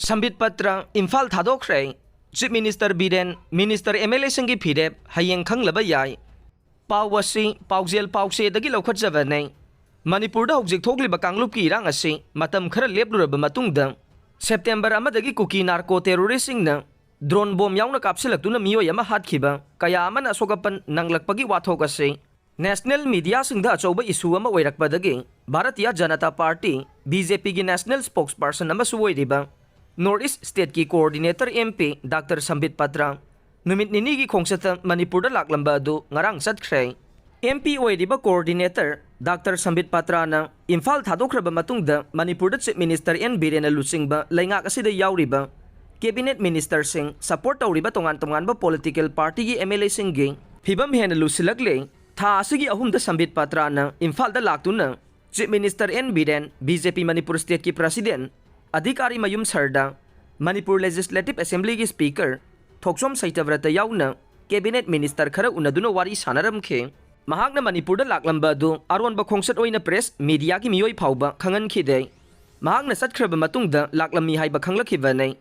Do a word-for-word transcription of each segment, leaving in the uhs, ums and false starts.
ꯁꯝꯕꯤꯠ ꯄꯇ꯭ꯔ ꯏꯝꯐꯥꯜ ꯊꯥꯗꯣꯛꯈ꯭ꯔꯦ꯫ Chief minister Biren, minister, M L ꯑꯦꯁꯤꯡꯒꯤ ꯐꯤꯔꯦꯞ ꯍꯌꯦꯡ ꯈꯪꯂꯕ ꯌꯥꯏ꯫ ꯄꯥꯎ ꯑꯁꯤ ꯄꯥꯎꯖꯦꯜ ꯄꯥꯎꯆꯦꯗꯒꯤ ꯂꯧꯈꯠꯆꯕꯅꯦ꯫ ꯃꯅꯤꯄꯨꯔꯗ ꯍꯧꯖꯤꯛ ꯊꯣꯛꯂꯤꯕ ꯀꯥꯡꯂꯨꯞꯀꯤ ꯏꯔꯥꯡ ꯑꯁꯤ ꯃꯇꯝ ꯈꯔ ꯂꯦꯞꯂꯨꯔꯕ ꯃꯇꯨꯡꯗ, ꯁꯦꯞꯇꯦꯝꯕꯔ ꯑꯃꯗꯒꯤ ꯀꯨꯀꯤ ꯅꯥꯔꯀꯣ ꯇꯦꯔꯣꯔꯤꯁꯁꯤꯡꯅ ꯗ꯭ꯔꯣꯟ ꯕꯣꯝ ꯌꯥꯎꯅ ꯀꯥꯞꯁꯤꯜꯂꯛꯇꯨꯅ ꯃꯤꯑꯣꯏ ꯑꯃ ꯍꯥꯠꯈꯤꯕ, ꯀꯌꯥ ꯑꯃꯅ ꯑꯁꯣꯛ ꯑꯄꯟ ꯅꯪꯂꯛꯄꯒꯤ ꯋꯥꯊꯣꯛ ꯑꯁꯤ ꯅꯦꯁꯅꯦꯜ ꯃꯤꯗꯤꯌꯥꯁꯤꯡꯗ ꯑꯆꯧꯕ ꯏꯁꯨ ꯑꯃ ꯑꯣꯏꯔꯛꯄꯗꯒꯤ, Bharatiya Janata party, B J ꯄꯤꯒꯤ ꯅꯦꯁꯅꯦꯜ ꯁ꯭ꯄꯣꯛꯁꯄꯔꯁꯟ ꯑꯃꯁꯨ ꯑꯣꯏꯔꯤꯕ ꯅꯣꯔꯠ ꯏꯁ ꯁ꯭ꯇꯦꯠꯀꯤ coordinator M P doctor ꯁꯝꯕꯤꯠ Patra ꯅꯨꯃꯤꯠ ꯅꯤꯅꯤꯒꯤ ꯈꯣꯡꯆꯠꯇ ꯃꯅꯤꯄꯨꯔꯗ ꯂꯥꯛꯂꯝꯕ ꯑꯗꯨ ꯉꯔꯥꯡ ꯆꯠꯈ꯭ꯔꯦ꯫ ꯑꯦꯝ ꯄꯤ ꯑꯣꯏꯔꯤꯕ ꯀꯣꯑꯣꯔꯗꯤꯅꯦꯇꯔ ꯗꯥꯛꯇꯔ ꯁꯝꯕꯤꯠ ꯄꯇ꯭ꯔꯅ ꯏꯝꯐꯥꯜ ꯊꯥꯗꯣꯛꯈ꯭ꯔꯕ ꯃꯇꯨꯡꯗ, ꯃꯅꯤꯄꯨꯔꯗ ꯆꯤꯐ ꯃꯤꯅꯤꯁꯇꯔ ꯑꯦꯟ ꯕꯤꯔꯦꯟꯅ ꯂꯨꯆꯤꯡꯕ ꯂꯩꯉꯥꯛ ꯑꯁꯤꯗ ꯌꯥꯎꯔꯤꯕ ꯀꯦꯕꯤꯅꯦꯠ ꯃꯤꯅꯤꯁꯇꯔꯁꯤꯡ, ꯁꯄꯣꯔꯠ ꯇꯧꯔꯤꯕ ꯇꯣꯉꯥꯟ ꯇꯣꯉꯥꯟꯕ ꯄꯣꯂꯤꯇꯤꯀꯦꯜ ꯄꯥꯔꯇꯤꯒꯤ ꯑꯦꯝ ꯑꯦꯜ ꯑꯦꯁꯤꯡꯒꯤ ꯐꯤꯕꯝ ꯍꯦꯟꯅ ꯂꯨꯁꯤꯜꯂꯛꯂꯦ꯫ ꯊꯥ ꯑꯁꯤꯒꯤ ꯑꯍꯨꯝꯗ ꯁꯝꯕꯤꯠ ꯄꯇ꯭ꯔꯅ ꯏꯝꯐꯥꯜꯗ ꯂꯥꯛꯇꯨꯅ chief minister N Biren, B J P Manipur ꯁ꯭ꯇꯦꯠꯀꯤ president, Adhikarimayum Sharda, Manipur legislative ꯑꯦꯁꯦꯝꯕ꯭ꯂꯤꯒꯤ ꯁ꯭ꯄꯤꯀꯔ ꯊꯣꯛꯆꯣꯝ ꯁꯩꯇꯕ꯭ꯔꯇ ꯌꯥꯎꯅ ꯀꯦꯕꯤꯅꯦꯠ ꯃꯤꯅꯤꯁꯇꯔ ꯈꯔ ꯎꯅꯗꯨꯅ ꯋꯥꯔꯤ ꯁꯥꯟꯅꯔꯝꯈꯤ꯫ ꯃꯍꯥꯛꯅ ꯃꯅꯤꯄꯨꯔꯗ ꯂꯥꯛꯂꯝꯕ ꯑꯗꯨ ꯑꯔꯣꯟꯕ ꯈꯣꯡꯆꯠ ꯑꯣꯏꯅ ꯄ꯭ꯔꯦꯁ ꯃꯤꯗꯤꯌꯥꯒꯤ ꯃꯤꯑꯣꯏ ꯐꯥꯎꯕ ꯈꯪꯍꯟꯈꯤꯗꯦ꯫ ꯃꯍꯥꯛꯅ ꯆꯠꯈ꯭ꯔꯕ ꯃꯇꯨꯡꯗ ꯂꯥꯛꯂꯝꯃꯤ ꯍꯥꯏꯕ ꯈꯪꯂꯛꯈꯤꯕꯅꯤ꯫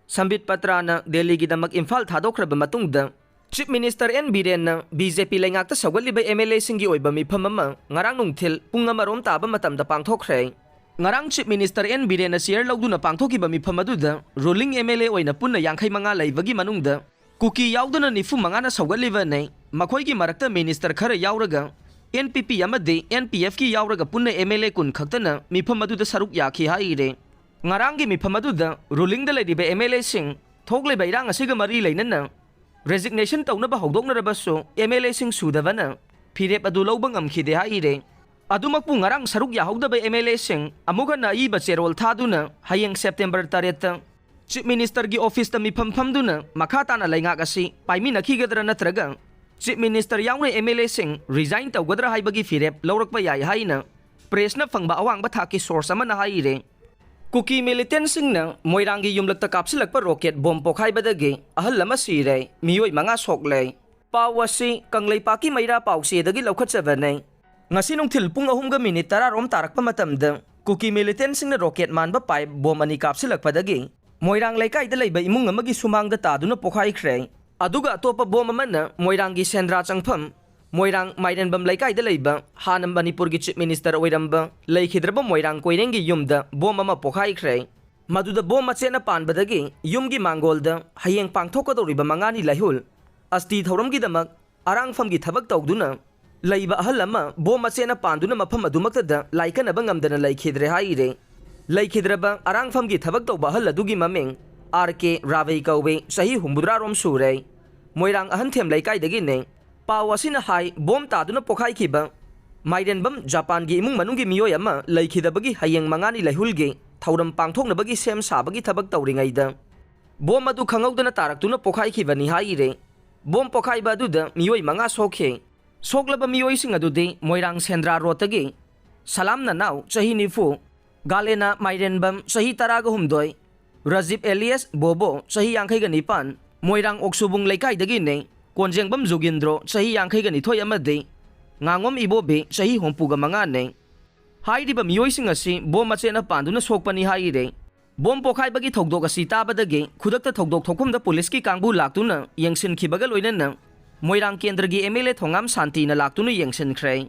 ꯁꯝꯕꯤꯠ ꯄꯇ꯭ꯔꯅ ꯗꯦꯜꯂꯤꯒꯤꯗꯃꯛ ꯏꯝꯐꯥꯜ ꯊꯥꯗꯣꯛꯈ꯭ꯔꯕ ꯃꯇꯨꯡꯗ, ꯆꯤꯐ ꯃꯤꯅꯤꯁꯇꯔ ꯑꯦꯟ ꯕꯤꯔꯦꯟꯅ ꯕꯤ ꯖꯦ ꯄꯤ ꯂꯩꯉꯥꯛꯇ ꯁꯧꯒꯠꯂꯤꯕ ꯑꯦꯝ ꯑꯦꯜ ꯑꯦꯁꯤꯡꯒꯤ ꯑꯣꯏꯕ ꯃꯤꯐꯝ ꯑꯃ ꯉꯔꯥꯡ ꯅꯨꯡꯊꯤꯜ ꯄꯨꯡ ꯑꯃ ꯔꯣꯝ ꯇꯥꯕ ꯃꯇꯝꯗ ꯄꯥꯡꯊꯣꯛꯈ꯭ꯔꯦ꯫ ꯉꯔꯥꯡ ꯆꯤꯐ ꯃꯤꯅꯤꯁꯇꯔ ꯑꯦꯟ ꯕꯤꯔꯦꯟꯅ ꯆꯤꯌꯔ ꯂꯧꯗꯨꯅ ꯄꯥꯡꯊꯣꯛꯈꯤꯕ ꯃꯤꯐꯝ ꯑꯗꯨꯗ ꯔꯨꯂꯤꯡ ꯑꯦꯝ ꯑꯦꯜ ꯑꯦ ꯑꯣꯏꯅ ꯄꯨꯟꯅ ꯌꯥꯡꯈꯩ ꯃꯉꯥ ꯂꯩꯕꯒꯤ ꯃꯅꯨꯡꯗ ꯀꯨꯀꯤ ꯌꯥꯎꯗꯅ ꯅꯤꯐꯨ ꯃꯉꯥꯅ ꯁꯧꯒꯠꯂꯤꯕꯅꯤ꯫ ꯃꯈꯣꯏꯒꯤ ꯃꯔꯛꯇ ꯃꯤꯅꯤꯁꯇꯔ ꯈꯔ ꯌꯥꯎꯔꯒ ꯑꯦꯟ ꯄꯤ ꯄꯤ ꯑꯃꯗꯤ ꯑꯦꯟ ꯄꯤ ꯑꯦꯐꯀꯤ ꯌꯥꯎꯔꯒ ꯄꯨꯟꯅ ꯑꯦꯝ ꯑꯦꯜ ꯑꯦ ꯀꯨꯟ ꯈꯛꯇꯅ ꯃꯤꯐꯝ ꯑꯗꯨꯗ ꯁꯔꯨꯛ ꯌꯥꯈꯤ ꯍꯥꯏꯔꯦ꯫ ꯉꯔꯥꯡꯒꯤ ꯃꯤꯐꯝ ꯑꯗꯨꯗ ꯔꯨꯂꯤꯡꯗ ꯂꯩꯔꯤꯕ ꯑꯦꯝ ꯑꯦꯜ ꯑꯦꯁꯤꯡ ꯊꯣꯛꯂꯤꯕ ꯏꯔꯥꯡ ꯑꯁꯤꯒ ꯃꯔꯤ ꯂꯩꯅꯅ ꯔꯦꯖꯤꯒꯅꯦꯁꯟ ꯇꯧꯅꯕ ꯍꯧꯗꯣꯛꯅꯔꯕꯁꯨ ꯑꯦꯝ ꯑꯦꯜ ꯑꯦꯁꯤꯡ ꯁꯨꯗꯕꯅ ꯐꯤꯔꯦꯞ ꯑꯗꯨ ꯂꯧꯕ ꯉꯝꯈꯤꯗꯦ ꯍꯥꯏꯔꯦ꯫ ꯑꯗꯨꯃꯛꯄꯨ ꯉꯔꯥꯡ ꯁꯔꯨꯛ ꯌꯥꯍꯧꯗꯕ ꯑꯦꯝ ꯑꯦꯜ ꯑꯦꯁꯤꯡ ꯑꯃꯨꯛ ꯍꯟꯅ ꯑꯏꯕ ꯆꯦꯔꯣꯜ ꯊꯥꯗꯨꯅ ꯍꯌꯦꯡ ꯁꯦꯞꯇꯦꯝꯕꯔ ꯇꯔꯦꯠꯇ ꯆꯤꯐ ꯃꯤꯅꯤꯁꯇꯔꯒꯤ ꯑꯣꯐꯤꯁꯇ ꯃꯤꯐꯝ ꯐꯝꯗꯨꯅ ꯃꯈꯥ ꯇꯥꯅ ꯂꯩꯉꯥꯛ ꯑꯁꯤ ꯄꯥꯏꯃꯤꯟꯅꯈꯤꯒꯗ꯭ꯔꯥ ꯅꯠꯇ꯭ꯔꯒ ꯆꯤꯐ ꯃꯤꯅꯤꯁꯇꯔ ꯌꯥꯎꯅ ꯑꯦꯝ ꯑꯦꯜ ꯑꯦꯁꯤꯡ ꯔꯤꯖꯥꯏꯟ ꯇꯧꯒꯗ꯭ꯔꯥ ꯍꯥꯏꯕꯒꯤ ꯐꯤꯔꯦꯞ ꯂꯧꯔꯛꯄ ꯌꯥꯏ ꯍꯥꯏꯅ ꯄ꯭ꯔꯦꯁꯅ ꯐꯪꯕ ꯑꯋꯥꯡꯕ ꯊꯥꯛꯀꯤ ꯁꯣꯔꯁ ꯑꯃꯅ ꯍꯥꯏꯔꯦ꯫ ꯀꯨꯀꯤ ꯃꯤꯂꯤꯇꯦꯟꯁꯤꯡꯅ ꯃꯣꯏꯔꯥꯡꯒꯤ ꯌꯨꯝꯂꯛꯇ ꯀꯥꯞꯁꯤꯜꯂꯛꯄ ꯔꯣꯀꯦꯠ ꯕꯣꯝ ꯄꯣꯈꯥꯏꯕꯗꯒꯤ ꯑꯍꯜ ꯑꯃ ꯁꯤꯔꯦ, ꯃꯤꯑꯣꯏ ꯃꯉꯥ ꯁꯣꯛꯂꯦ꯫ ꯄꯥꯎ ꯑꯁꯤ ꯀꯪꯂꯩꯄꯥꯛꯀꯤ ꯃꯩꯔꯥ ꯄꯥꯎꯆꯦꯗꯒꯤ ꯂꯧꯈꯠꯆꯕꯅꯦ꯫ ꯉꯁꯤ ꯅꯨꯡꯊꯤꯜ ꯄꯨꯡ ꯑꯍꯨꯝꯒ ꯃꯤꯅꯤꯠ ꯇꯔꯥ ꯔꯣꯝ ꯇꯥꯔꯛꯄ ꯃꯇꯝꯗ ꯀꯨꯀꯤ ꯃꯤꯂꯤꯇꯦꯟꯁꯤꯡꯅ ꯔꯣꯀꯦꯠ ꯃꯥꯟꯕ ꯄꯥꯏꯞ ꯕꯣꯝ ꯑꯅꯤ ꯀꯥꯞꯁꯤꯜꯂꯛꯄꯗꯒꯤ ꯃꯣꯏꯔꯥꯡ ꯂꯩꯀꯥꯏꯗ ꯂꯩꯕ ꯏꯃꯨꯡ ꯑꯃꯒꯤ ꯁꯨꯃꯥꯡꯗ ꯇꯥꯗꯨꯅ ꯄꯣꯈꯥꯏꯈ꯭ꯔꯦ꯫ ꯑꯗꯨꯒ ꯑꯇꯣꯞꯄ ꯕꯣꯝ ꯑꯃꯅ ꯃꯣꯏꯔꯥꯡꯒꯤ ꯁꯦꯟꯗ꯭ꯔꯥ ꯆꯪꯐꯝ ꯃꯣꯏꯔꯥꯡ ꯃꯥꯏꯔꯦꯟꯕꯝ ꯂꯩꯀꯥꯏꯗ ꯂꯩꯕ ꯍꯥꯟꯅ ꯃꯅꯤꯄꯨꯔꯒꯤ ꯆꯤꯐ ꯃꯤꯅꯤꯁꯇꯔ ꯑꯣꯏꯔꯝꯕ ꯂꯩꯈꯤꯗ꯭ꯔꯕ ꯃꯣꯏꯔꯥꯡ ꯀꯣꯏꯔꯦꯡꯒꯤ ꯌꯨꯝꯗ ꯕꯣꯝ ꯑꯃ ꯄꯣꯈꯥꯏꯈ꯭ꯔꯦ꯫ ꯃꯗꯨꯗ ꯕꯣꯝ ꯃꯆꯦꯠꯅ ꯄꯥꯟꯕꯗꯒꯤ ꯌꯨꯝꯒꯤ ꯃꯥꯡꯒꯣꯜꯗ ꯍꯌꯦꯡ ꯄꯥꯡꯊꯣꯛꯀꯗꯧꯔꯤꯕ ꯃꯉꯥꯅꯤ ꯂꯥꯏꯍꯨꯜ ꯑꯁꯇꯤ ꯊꯧꯔꯝꯒꯤꯗꯃꯛ ꯑꯔꯥꯡꯐꯝꯒꯤ ꯊꯕꯛ ꯇꯧꯗꯨꯅ ꯂꯩꯕ ꯑꯍꯜ ꯑꯃ ꯕꯣꯝ ꯃꯆꯦꯠꯅ ꯄꯥꯟꯗꯨꯅ ꯃꯐꯝ ꯑꯗꯨꯃꯛꯇꯗ ꯂꯥꯏꯀꯠꯅꯕ ꯉꯝꯗꯅ ꯂꯩꯈꯤꯗ꯭ꯔꯦ ꯍꯥꯏꯔꯦ꯫ ꯂꯩꯈꯤꯗ꯭ꯔꯕ ꯑꯔꯥꯡꯐꯝꯒꯤ ꯊꯕꯛ ꯇꯧꯕ ꯑꯍꯜ ꯑꯗꯨꯒꯤ ꯃꯃꯤꯡ ꯑꯥꯔ ꯀꯦ ꯔꯥꯕꯩ ꯀꯧꯋꯦ, ꯆꯍꯤ ꯍꯨꯝꯐꯨꯇꯔꯥꯔꯣꯝ ꯁꯨꯔꯦ꯫ ꯃꯣꯏꯔꯥꯡ ꯑꯍꯟꯊꯦꯝ ꯂꯩꯀꯥꯏꯗꯒꯤꯅꯦ꯫ ꯄꯥꯎ ꯑꯁꯤꯅ ꯍꯥꯏ, ꯕꯣꯝ ꯇꯥꯗꯨꯅ ꯄꯣꯈꯥꯏꯈꯤꯕ ꯃꯥꯏꯔꯦꯟꯕꯝ ꯖꯄꯥꯟꯒꯤ ꯏꯃꯨꯡ ꯃꯅꯨꯡꯒꯤ ꯃꯤꯑꯣꯏ ꯑꯃ ꯂꯩꯈꯤꯗꯕꯒꯤ ꯍꯌꯦꯡ ꯃꯉꯥꯅꯤ ꯂꯩꯍꯨꯜꯒꯤ ꯊꯧꯔꯝ ꯄꯥꯡꯊꯣꯛꯅꯕꯒꯤ ꯁꯦꯝ ꯁꯥꯕꯒꯤ ꯊꯕꯛ ꯇꯧꯔꯤꯉꯩꯗ ꯕꯣꯝ ꯑꯗꯨ ꯈꯪꯍꯧꯗꯅ ꯇꯥꯔꯛꯇꯨꯅ ꯄꯣꯈꯥꯏꯈꯤꯕꯅꯤ ꯍꯥꯏꯔꯦ꯫ ꯕꯣꯝ ꯄꯣꯈꯥꯏꯕ ꯑꯗꯨꯗ ꯃꯤꯑꯣꯏ ꯃꯉꯥ ꯁꯣꯛꯈꯤ꯫ ꯁꯣꯛꯂꯕ ꯃꯤꯑꯣꯏꯁꯤꯡ ꯑꯗꯨꯗꯤ ꯃꯣꯏꯔꯥꯡ ꯁꯦꯟꯗ꯭ꯔꯥ ꯔꯣꯗꯇꯒꯤ ꯁꯂꯥꯝ ꯅꯅꯥꯎ, ꯆꯍꯤ ꯅꯤꯐꯨ, ꯒꯥꯂꯦꯅꯥ ꯃꯥꯏꯔꯦꯟꯕꯝ, ꯆꯍꯤ ꯇꯔꯥꯒ ꯍꯨꯝꯗꯣꯏ, ꯔꯖꯤꯕ ꯑꯦꯂꯤꯌꯥꯁ ꯕꯣꯕꯣ, ꯆꯍꯤ ꯌꯥꯡꯈꯩꯒ ꯅꯤꯄꯥꯟ, ꯃꯣꯏꯔꯥꯡ ꯑꯣꯛꯁꯨꯕꯨꯡ ꯂꯩꯀꯥꯏꯗꯒꯤꯅꯦ꯫ ꯀꯣꯟꯖꯦꯡꯕꯝ ꯖꯣꯒꯤꯟꯗ꯭ꯔꯣ, ꯆꯍꯤ ꯌꯥꯡꯈꯩꯒ ꯅꯤꯊꯣꯏ ꯑꯃꯗꯤ ꯉꯥꯉꯣꯝ ꯏꯕꯣꯕꯤ, ꯆꯍꯤ ꯍꯨꯝꯐꯨꯒ ꯃꯉꯥꯅꯦ꯫ ꯍꯥꯏꯔꯤꯕ ꯃꯤꯑꯣꯏꯁꯤꯡ ꯑꯁꯤ ꯕꯣꯝ ꯃꯆꯦꯠꯅ ꯄꯥꯟꯗꯨꯅ ꯁꯣꯛꯄꯅꯤ ꯍꯥꯏꯔꯦ꯫ ꯕꯣꯝ ꯄꯣꯈꯥꯏꯕꯒꯤ ꯊꯧꯗꯣꯛ ꯑꯁꯤ ꯇꯥꯕꯗꯒꯤ ꯈꯨꯗꯛꯇ ꯊꯧꯗꯣꯛ ꯊꯣꯛꯐꯝꯗ ꯄꯨꯂꯤꯁꯀꯤ ꯀꯥꯡꯕꯨ ꯂꯥꯛꯇꯨꯅ ꯌꯦꯡꯁꯤꯟꯈꯤꯕꯒ ꯂꯣꯏꯅꯅ ꯃꯣꯏꯔꯥꯡ ꯀꯦꯟꯗ꯭ꯔꯒꯤ ꯑꯦꯝ ꯑꯦꯜ ꯑꯦ ꯊꯣꯉꯥꯝ ꯁꯥꯟꯇꯤꯅ ꯂꯥꯛꯇꯨꯅ ꯌꯦꯡꯁꯤꯟꯈ꯭ꯔꯦ꯫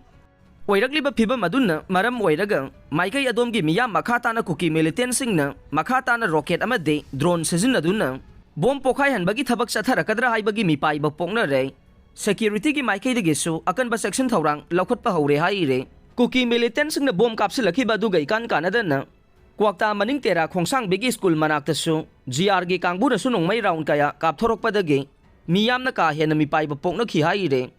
ꯑꯣꯏꯔꯛꯂꯤꯕ ꯐꯤꯕꯝ ꯑꯗꯨꯅ ꯃꯔꯝ ꯑꯣꯏꯔꯒ ꯃꯥꯏꯀꯩ ꯑꯗꯣꯝꯒꯤ ꯃꯤꯌꯥꯝ ꯃꯈꯥ ꯇꯥꯅ ꯀꯨꯀꯤ ꯃꯤꯂꯤꯇꯦꯟꯁꯤꯡꯅ ꯃꯈꯥ ꯇꯥꯅ ꯔꯣꯀꯦꯠ ꯑꯃꯗꯤ ꯗ꯭ꯔꯣꯟ ꯁꯤꯖꯤꯟꯅꯗꯨꯅ ꯕꯣꯝ ꯄꯣꯈꯥꯏꯍꯟꯕꯒꯤ ꯊꯕꯛ ꯆꯠꯊꯔꯛꯀꯗ꯭ꯔꯥ ꯍꯥꯏꯕꯒꯤ ꯃꯤꯄꯥꯏꯕ ꯄꯣꯛꯅꯔꯦ꯫ ꯁꯦꯀ꯭ꯌꯨꯔꯤꯇꯤꯒꯤ ꯃꯥꯏꯀꯩꯗꯒꯤꯁꯨ ꯑꯀꯟꯕ ꯆꯦꯛꯁꯤꯟ ꯊꯧꯔꯥꯡ ꯂꯧꯈꯠꯄ ꯍꯧꯔꯦ ꯍꯥꯏꯔꯦ꯫ ꯀꯨꯀꯤ ꯃꯤꯂꯤꯇꯦꯟꯁꯤꯡꯅ ꯕꯣꯝ ꯀꯥꯞꯁꯤꯜꯂꯛꯈꯤꯕ ꯑꯗꯨꯒ ꯏꯀꯥꯟ ꯀꯥꯟꯅꯗꯅ ꯀ꯭ꯋꯥꯛꯇꯥ ꯃꯅꯤꯡ ꯇꯦꯔꯥ ꯈꯣꯡꯁꯥꯡꯕꯤꯒꯤ ꯁ꯭ꯀꯨꯜ ꯃꯅꯥꯛꯇꯁꯨ ꯖꯤ ꯑꯥꯔꯒꯤ ꯀꯥꯡꯕꯨꯅꯁꯨ ꯅꯣꯡꯃꯩ ꯔꯥꯎꯟ ꯀꯌꯥ ꯀꯥꯞꯊꯣꯔꯛꯄꯗꯒꯤ ꯃꯤꯌꯥꯝꯅ ꯀꯥ ꯍꯦꯟꯅ ꯃꯤꯄꯥꯏꯕ ꯄꯣꯛꯅꯈꯤ ꯍꯥꯏꯔꯦ꯫